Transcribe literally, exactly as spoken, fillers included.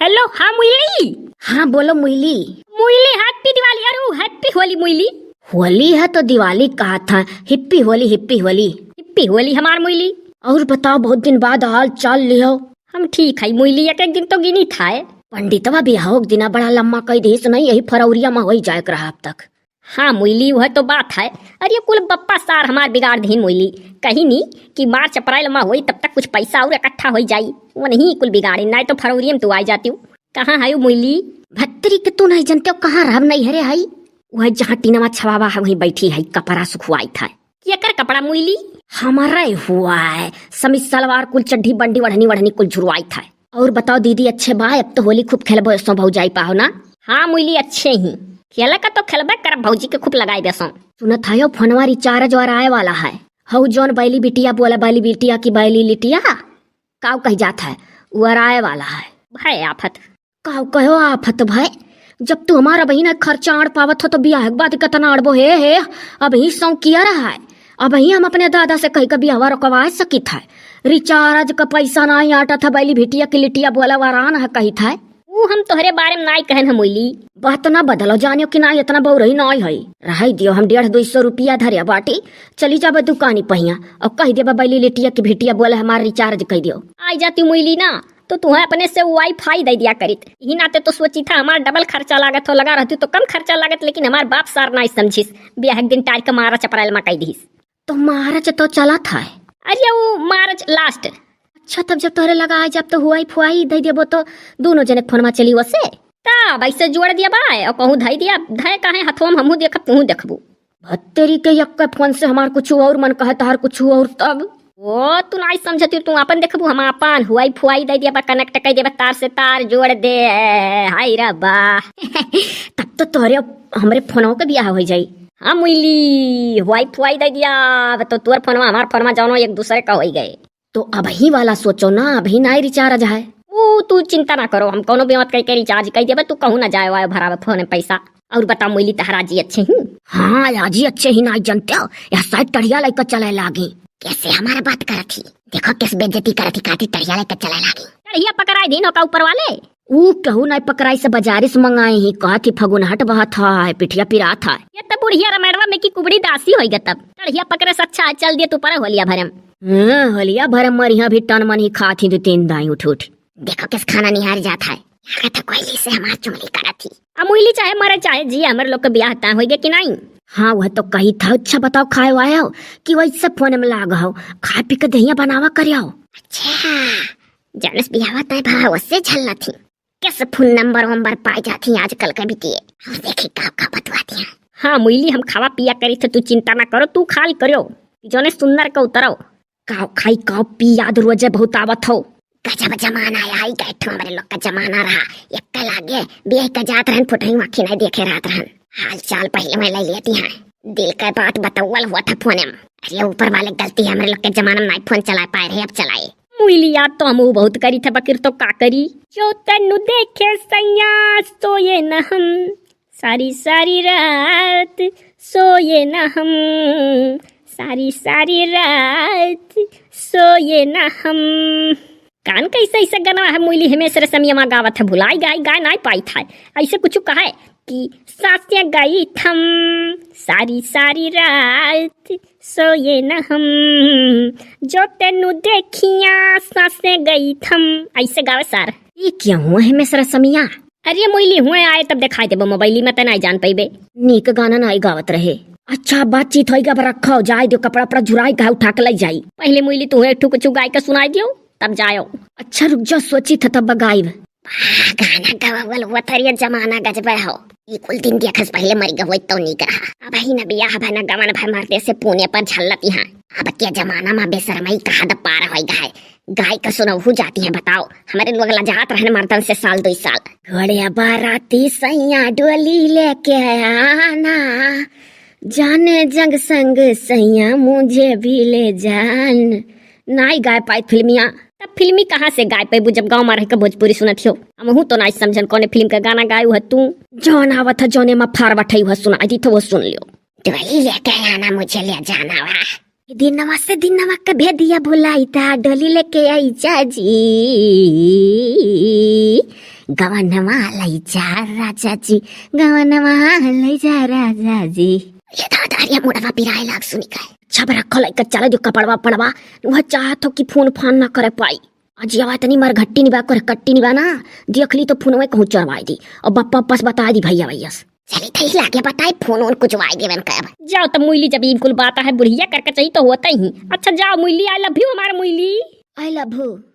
हेलो, हाँ मुइली। हाँ बोलो मुइली। मुइली, हैप्पी दिवाली। अरे, हैप्पी होली मुइली। होली है तो दिवाली कहा था, हिप्पी होली, हिप्पी होली। हिप्पी होली हमार मुइली। और बताओ, बहुत दिन बाद हाल चाल लिहो। हम ठीक है मुइली, एक एक दिन तो गिनी था। पंडितवा बियाह के दिना बड़ा लम्मा कई दिहिस नहीं, यही फरवरिया में होई जाए के रहा अब तक। हाँ मुइली, वह तो बात है। अरे, ये कुल बप्पा सार हमार बिगाड़ दीन मुइली। कही नी कि मार्च अप्रैल में होई, तब तक कुछ पैसा और इकट्ठा होई जाई। वो नहीं कुल बिगाड़ी, नहीं तो फरवरी में तू आ जाती हूँ। कहाँ है वो मुइली? भत्तरी के तू नहीं जानते हो, कहाँ रहब नहीं हरे हई? वह जहाँ टीनवा छवावा है, वहीं बैठी है, कपड़ा सुखवाई था। केकर कपड़ा मुइली? हमारा ही हुआ है, समीज सलवार कुल, चड्ढी बंडी, वढ़नी वढ़नी कुल झुरवाई था। और बताओ दीदी, अच्छे बा? अब तो होली खूब खेलबो सो भौजाई पाहो ना? हाँ मुइली, अच्छे ही। खेले का तो खेलबे करब, भौजी के खूब लगाई बेसो। सुनत है यो फोनवा रिचार्ज और आए वाला है। हऊ जौन बैली बिटिया बोला, बैली बिटिया की बैली लिटिया, काऊ कह जात है, वो और आए वाला है। भाई आफत। काऊ कहो आफत भाई, जब तू हमारा बहिन खर्चा आड़ पावत हो तो बियाह के बाद कितना आड़बो हे, हे, अबही सौ किया रहा है। अबही हम अपने दादा से कही के बियाहवा रोकवा सकित है। रिचार्ज का पैसा नाई आटा था, बैली भिटिया की लिटिया बोला वारान है कही था। ऊ हम तोहरे बारे में नाई कहन हम मुइली। बात ना बदलो, जानियो कि नाई इतना बउरही नाई है। रहाई दियो, हम डेढ़ दुई सौ रुपया धरे बाटी, चली जाबे दुकानी पहिया और कह देबे बैली लिटिया की भिटिया बोले हमार रिचार्ज कह दियो। आई जाती मुइली ना, तो तुहें अपने से वाईफाई दे दिया करित। यही नाते तो सोची था, हमार डबल खर्चा लागत हो, लगा रहती तो कम खर्चा लागत, लेकिन हमार बाप सार नाई समझिस। बियाह के दिन टार के मारा चपराइल मा कह दिस। तो मारा च तो चलत है। अरे वो मारा च लास्ट। अच्छा, तब जब तोहरे लगा आ, जब तो हुआई फुआई दे देबो तो दोनों जने फोनमा चली वसे। तब ऐसे जोड़ दिया बा, और कहूँ धई दिया, धय काहे हथवा में हमहू देखब, तुहू देखबू। भत्तेरी के यक्का फोन से हमार कुछ और मन कहे, तहार कुछ और तब। ओ, तू नाई समझती, तू अपन देखबू, हम अपन हुआई फुआई दे दिया बा, कनेक्ट कर दिया बा, तार से तार जोड़ दे। हाय रब्बा। तब तो तोहरे हमरे फोनों के बियाह हो जाई। हाँ मुइली, हुआई फुआई दे दिया, अब तो तोर फोनवा हमार फोनवा जौनो एक दूसरे का होई गए। तो अबही वाला सोचो ना, अबही नाई रिचार्ज है। ऊ तू चिंता ना करो, हम कौनो बेमत कह के रिचार्ज कर देबे, तू कहूँ ना जाए वाए भरावे फोन में पैसा। और बता मुइली, तहरा जी अच्छे ही? हाँ, आजी अच्छे ही नाई जानते हो, यह साइड टढ़िया लेकर चले लागी। कैसे हमारे बात करत ही? देखो किस बेइज्जती करत ही, काटी टढ़िया लेकर चले लागी। टढ़िया पकड़ाई दीन ओका ऊपर वाले। ऊ कहू नाई पकड़ाई से बाजारी से मंगाई ही, कहत ही फगुन हट बहत है, पिठिया पिरात है। ये तो बुढ़िया रमेड़वा में की कुबड़ी दासी होई गतब। टढ़िया पकड़े से अच्छा है, चल दिए तू पर होलिया भरम। हाँ, होलिया भरम मरिया भी टन मन ही खात ही दो तीन दाई उठ उठ। देखो किस खाना निहार जात है। लागत है कोयली से हमार चुगली करत ही। अब मुइली चाहे मरे चाहे जिए, हमरे लोग के बियाह तय होई गए कि नाई? हाँ, वह तो कही था। अच्छा बताओ, खाए वाए हो कि वैसे फोन में लाग हो? खाए पी के दहिया बनावा कर आओ। अच्छा, जानस बियाहवा तय भा उससे झल्ला थी। कैसे फोन नंबर वंबर पाए जाती आजकल के बिटिए। हम देखी का का बतवा दिया। हाँ मुइली, हम खावा पिया करी थे, तू चिंता ना करो, तू खाल करो, जौने सुंदर का उतरो। काव खाई काव पी याद रोजे बहुत आवत हो। गजब जमाना आई गए ठो, हमरे लोग का जमाना रहा। एक लागे बियाह के जात रहन, फुटही आँखी नहीं देखे रहत रहन। हाल चाल पहले में ले लेती हैं। दिल का बात बतौल हुआ था फोन में। अरे ऊपर वाले गलती है, हमरे लोग के जमाना में नाई फोन चला पाए रहे, अब चलाए। मुइली याद तो हम बहुत करी थे, बकिर तो का करी। जो तनु देखे सैया सोए न हम, सारी सारी रात सोए न हम, सारी सारी रात सोए न हम। कान कैसे ऐसे गाना है मुइली हमेश रेशमिया गावत है, भुलाई गाय गाय नाई पाई था। ऐसे कुछ कहा है कि सांसें गई थम, सारी सारी रात सोए न हम, जो तेनू देखिया सांसें गई थम। ऐसे गावे सार। ये क्या हुआ है हमेश रेशमिया? अरे मुइली हुए आए तब दिखाई देबो मोबाइली में, ते नाई जान पइबे। नीक गाना नाई गावत रहे। अच्छा बातचीत होई गब रखो, जाए दियो, कपड़ा उपड़ा झुराई का उठा के ले जाई। पहले मुइली तू एक ठो कुछ गाय के सुनाई दियो तब जायो। अच्छा रुक जाओ, सोची था तब गाइब। वाह, गाना गवावल हुआ था रे जमाना गजबे हो। ई कुल दिन देखस पहले मर गए तो नीक रहा। अब ही न बियाह भा न गवन भा मरते से पुने पर झल्लती हैं। अब के जमाना में बेशरमई कहा द पार होई गए। गाय का सुनहु जाती है, बताओ। हमारे लोग लजात रहन मर्दन से साल दुई साल। घोड़े बाराती सैया डोली लेके आना, जाने जंग संग सैया मुझे भी ले जान। नाई गाय पाई फिल्मिया। तब फिल्मी कहाँ से गाय पेबू जब गाँव में रह के भोजपुरी सुनत हो? हमहू तो नाई समझन कौने फिल्म का गाना गायू है तू। जौन आवत है जौने में फार बठाई हुआ सुनाई दी तो वो सुन लियो। डोली लेके आना मुझे ले जाना वा। दिनवा से दिनवा के भेदिया भुलाई ता, डोली लेके आई जा जी। गवनवा लई जा राजा जी, गवनवा लई जा राजा जी। ये दादा, ये मुड़वा पिराए लाग सुनी का। छबरा खोलाई के चला जो कपड़वा पड़वा, वह चाहत हो कि फोन फान ना करे पाई। अजियावा तनी मरघट्टी निबा, करकट्टी निबा ना, देख ली तो फोनवे कहूँ चोरवाई दी। और बप्पा बप्पा से बताई दी भैया भैया से। चली तही लागे बताई, फोन उन कुछ वाई देवन का अब। जाओ तब मुइली, जब इनकुल बात है बुढ़िया करके चाहिए तो होता ही। अच्छा जाओ मुइली, I love you हमारा मुइली। I love you।